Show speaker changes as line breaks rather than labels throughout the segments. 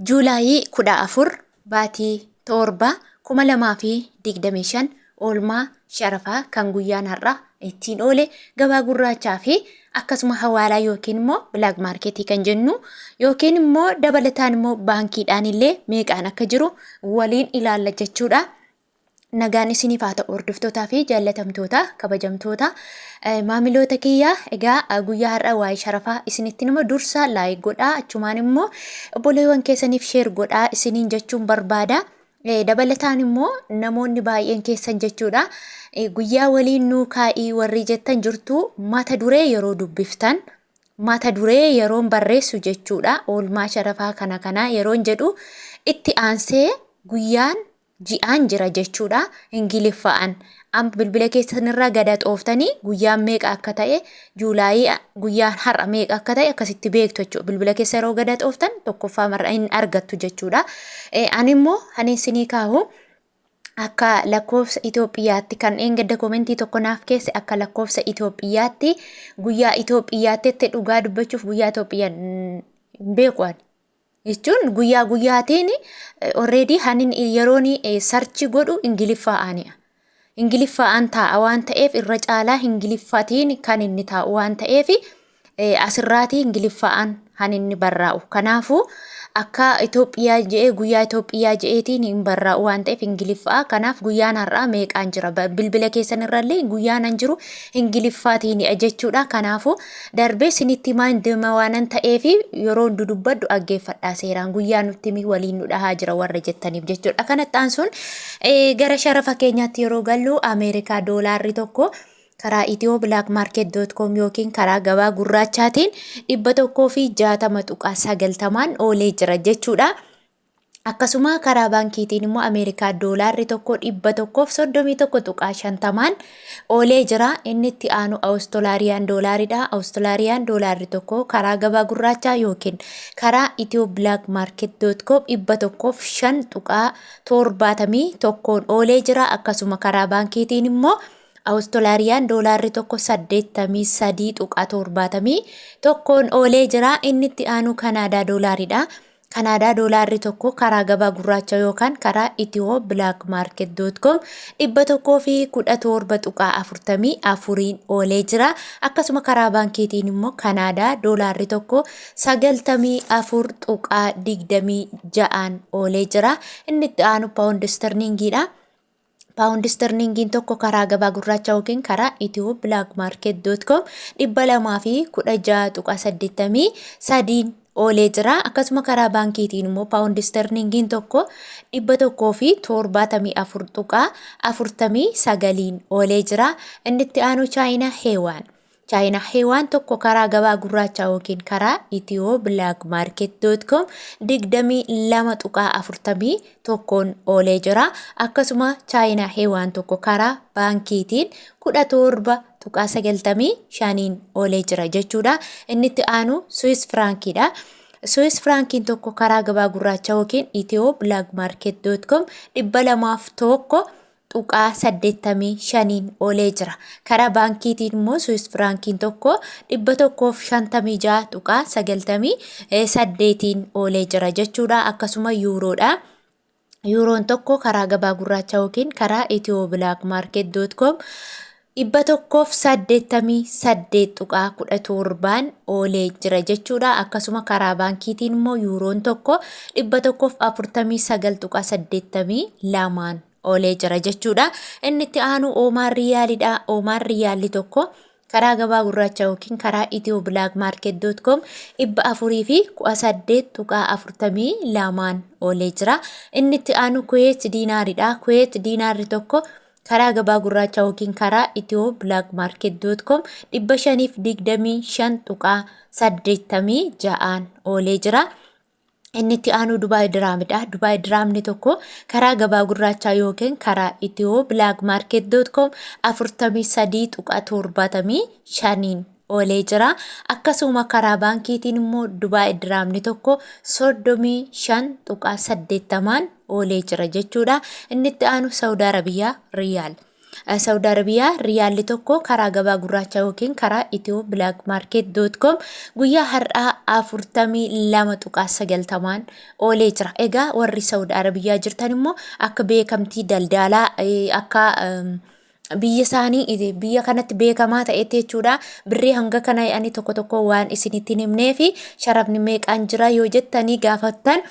Juulaayii 14 baatii 7 2025 oolmaa sharafaa kan guyyaan har'a ittiin oole gabaa gurraachaa fi akkasuma hawaalaa yookiin immoo black marketii kan jennu yookiin immoo dabalataan immoo baankiidhaan illee meeqaan akka jiru waliin ilaalla jechuudha. Nagaan isiniif haa ta'u hordoftootaa fi jaallatamtoota kabajamtoota maamiloota kiyya. Egaa guyyaa har'a waa'ee sharafaa isinitti nima dursa like godhaa, achumaan immoo obboleewwan keessaniif share godhaa isiniin jechuun barbaada. Dabalataan immoo namoonni baay'een keessan jechuudha guyyaa waliin nuu kaa'ii warri jettan jirtu, mata duree yeroo dubbiftan, mata duree yeroon barreessu jechuudha, oolmaa sharafaa kana kana yeroon jedhu itti aansee guyyaan ji'aan jira jechuudha Ingiliffa'an. Amma bilbila keessan irraa gada xooftanii guyyaan meeqa akka ta'e, Juulaayii guyyaan har'a meeqa akka ta'e akkasitti beektu jechuudha. Bilbila keessa yeroo gada xooftan tokkoffaa mar'a hin argattu jechuudha. Ani immoo ani isinii kaahu akka lakkoofsa Itoophiyaatti, kan dheengadda komentii tokko naaf keesse, akka lakkoofsa Itoophiyaatti guyyaa Itoophiyaatti itti dhugaa dubbachuuf guyyaa Itoophiyaa hin beeku ani. Jechuun guyyaa guyyaatiin already hanin yeroon search godhu Ingiliffaa'aani. Ingiliffaa'aan taa'a waan ta'eef, irra caalaa Ingiliffaatiin kan inni taa'u waan ta'eef, asirraatii Ingiliffaa'aan han inni barraa'u. Kanaafuu akka Itoophiyaa je'ee guyyaa Itoophiyaa je'eetiin hin barraa'u waan ta'eef Ingiliffaa. Kanaaf guyyaan har'aa meeqaan jira? Bilbila keessan irrallee guyyaan han jiru Ingiliffaatiin jechuudha. Kanaafuu darbee isinitti himaa hin deema waanan ta'eef, yeroo hundu dubbadhu dhaggeeffadhaa seeraan, guyyaa nutti himi waliin nu dhahaa jira warra jettaniif jechuudha. Kanatti aansuun gara sharafa keenyaatti yeroo gallu, Ameerikaa doolaarri tokko karaa Ethio Black Market.com yookiin karaa gabaa gurraachaatiin 160.90n oolee jira jechuudha. Akkasuma karaa baankiitiin immoo Ameerikaa doolaarri tokko 131.50n oolee jira. Inni itti aanu Awustiraaliyaan doolaaridha. Awustiraaliyaan doolaarri tokko karaa gabaa gurraachaa yookiin karaa Ethio Black Market.com 105.71n oolee jira. Akkasuma karaa baankiitiin immoo Awustiraaliyaan doolaarri tokko 83.71n oolee jira. Inni itti aanu Kanaadaa doolaaridha. Kanaadaa doolaarri tokko karaa gabaa gurraacha yookaan karaa Ethio Black Market.com 117.44n oolee jira. Akkasuma karaa baankiitiin immoo Kanaadaa doolaarri tokko 94.26n oolee jira. Inni itti aanu paawundi sterlingiidha. Paawundi sterlingiin tokko karaa gabaa gurraacha yookiin karaa Ethio Black Market.com 216.83n oolee jira. Akkasuma karaa baankiitiin immoo paawundi sterlingiin tokko 174.49n oolee jira. Inni itti aanu Chaayinaa Heewaan. Chaayinaa Heewaan tokko karaa gabaa gurraachaa yookiin karaa Ethio Black Market.com 22.41n oolee jira. Akkasuma Chaayinaa Heewaan tokko karaa baankiitiin 17.95n oolee jira jechuudha. Inni itti aanu Swiss Frankiidha. Swiss Frankiin tokko karaa gabaa gurraacha yookiin Ethio Black Market.com 201.85n oolee jira. Karaa baankiitiin immoo Swiss Frankiin tokko 156.98n oolee jira jechuudha. Akkasuma yuuroodha. Yuuroon tokko karaa gabaa gurraacha yookiin karaa Ethio Black Market.com 188.17n oolee jira jechuudha. Akkasuma karaa baankiitiin immoo yuuroon tokko 149.82n oolee jira jechuudha. Inni itti aanu Oomaan Riyaalidha. Oomaan Riyaalli tokko karaa gabaa gurraacha yookiin karaa Ethio Black Market.com 418.42n oolee jira. Inni itti aanu Kuweet Diinaaridha. Kuweet Diinaarri tokko karaa gabaa gurraacha yookiin karaa Ethio Black Market.com 525.86n oolee jira. Inni itti aanu Dubaay Diraamidha. Dubaay Diraamni tokko karaa gabaa gurraachaa yookiin karaa Ethio Black Market.com 43.75n oolee jira. Akkasuma karaa baankiitiin immoo Dubaay Diraamni tokko 35.80n oolee jira jechuudha. Inni itti aanu Saawud Arabiyaa Riyaal. Saudi Arabiyaa riyaalli tokko karaa gabaa gurraachaa yookiin karaa Ethio Black Market dot com guyyaa har'aa 42.90n oolee jira. Egaa warri Saudi Arabiyaa jirtan immoo akka beekamtii daldaalaa akka biyya isaanii biyya kanatti beekamaa ta'etti jechuudha. Birrii hanga kana ani tokko tokko waan isinitti hin himnee fi sharafni meeqaan jira yoo jettanii gaafattan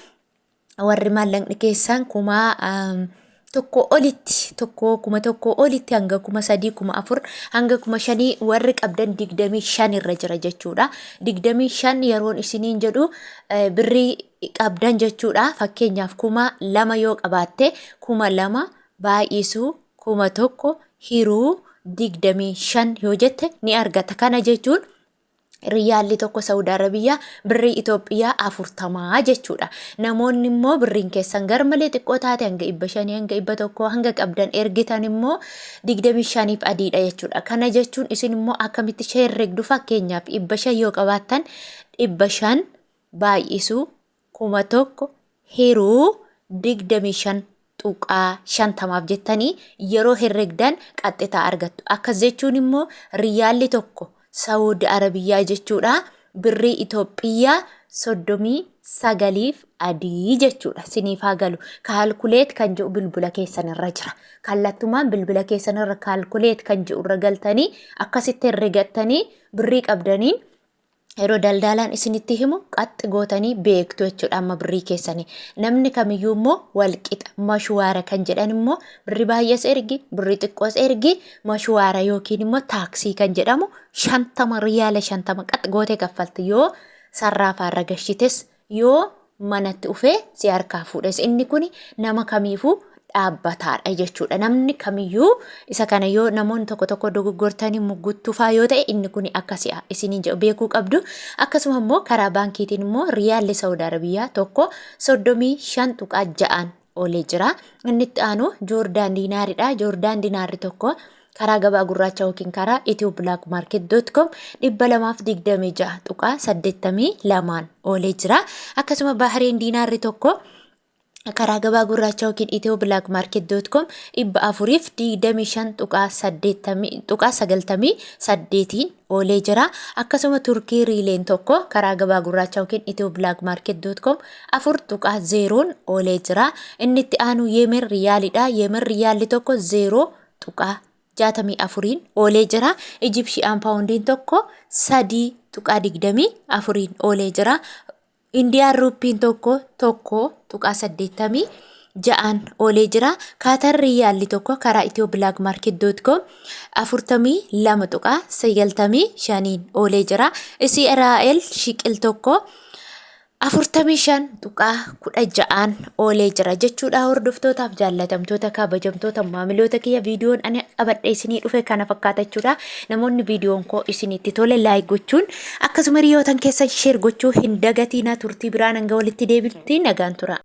warri maallaqni keessan 1000 olitti tokko 1000 olitti hanga 3000 4000 hanga 5000 warri qabdan 25 irra jira jechuudha. 25 yeroon isiniin jedhu birrii qabdan jechuudha. Fakkeenyaaf 2000 yoo qabaatte 2000 baay'isuu 1000 hiruu 25 yoo jette ni argata. Kana jechuun Riyaalli tokko Saudi Arabiyaa birrii Itoophiyaa 40 jechuudha. Namoonni immoo birriin keessan garmalee xiqqoo taate hanga 500 hanga 100 hanga qabdan ergitan immoo 25f adiidha jechuudha. Kana jechuun isin immoo akkamitti herregdu fakkeenyaaf 500 yoo qabaattan 500 baay'isuu 1000 hiruu 25.50f jettanii yeroo herregdan qaxxitaa argattu. Akkas jechuun immoo riyaalli tokko Saudi Arabiyyaa jechuudha birrii Itoophiyaa 39f adii jechuudha. Siniif haa galu. Kaalkuleet kan jedhu bilbila keessan irra jira. Kallattumaan bilbila keessan irra kaalkuleet kan jedhu irra galtanii akkasitti herregattanii birrii qabdaniin yeroo daldaalaan isinitti himu qaxxi gootanii beektu jechuudha amma birrii keessanii. Namni kamiyyuu immoo walqixa mashuwaara kan jedhan immoo birrii baay'ees ergi birrii xiqqoos ergi mashuwaara yookiin immoo taaksii kan jedhamu 50 riyaala 50 qaxxi gootee kaffalti yoo sarraafaarra gashites yoo manatti ufee si harkaa fuudhes inni kun nama kamiifuu dhaabbataadha jechuudha. Namni kamiyyuu isa kana yoo namoonni tokko tokko dogoggortanii mugguttuu faa yoo ta'e inni kun akkasi isiniin jedhu beekuu qabdu. Akkasuma immoo karaa baankiitiin immoo riyaalli Saawud Arabiyaa tokko 35.6n oolee jira. Inni itti aanu Joordaan diinaaridha. Joordaan diinaarri tokko karaa gabaa gurraacha yookiin karaa ethioblackmarket.com 226.82n oolee jira. Akkasuma Bahareen diinaarri tokko karaa gabaa gurraacha yookiin ethioblackmarket.com 425.98n oolee jira. Akkasuma Turkii riileen tokko karaa gabaa gurraacha yookiin ethioblackmarket.com 4.0n oolee jira. Inni itti aanu Yemen riyaalidha. Yemen riyaalli tokko 0.64n oolee jira. Ijipshiyaan paawundiin tokko 3.24n oolee jira. Indiyaan ruuppiin tokko 1.86n oolee jira. Kaatar riyaalli tokko karaa ethioblackmarket.com 42.95n oolee jira. Israa'el shiqil tokko 45.16n oolee jira jechuudha. Hordoftootaaf jaallatamtoota kabajamtoota maamiloota kiyya viidiyoon ani qabadhe isinii dhufe kana fakkaata jechuudha. Namoonni viidiyoon koo isinitti tole laayik gochuun akkasuma hiriyootan keessan sheer gochuu hin dagatiina. Turtii biraan hanga walitti deebinutti nagaan tura.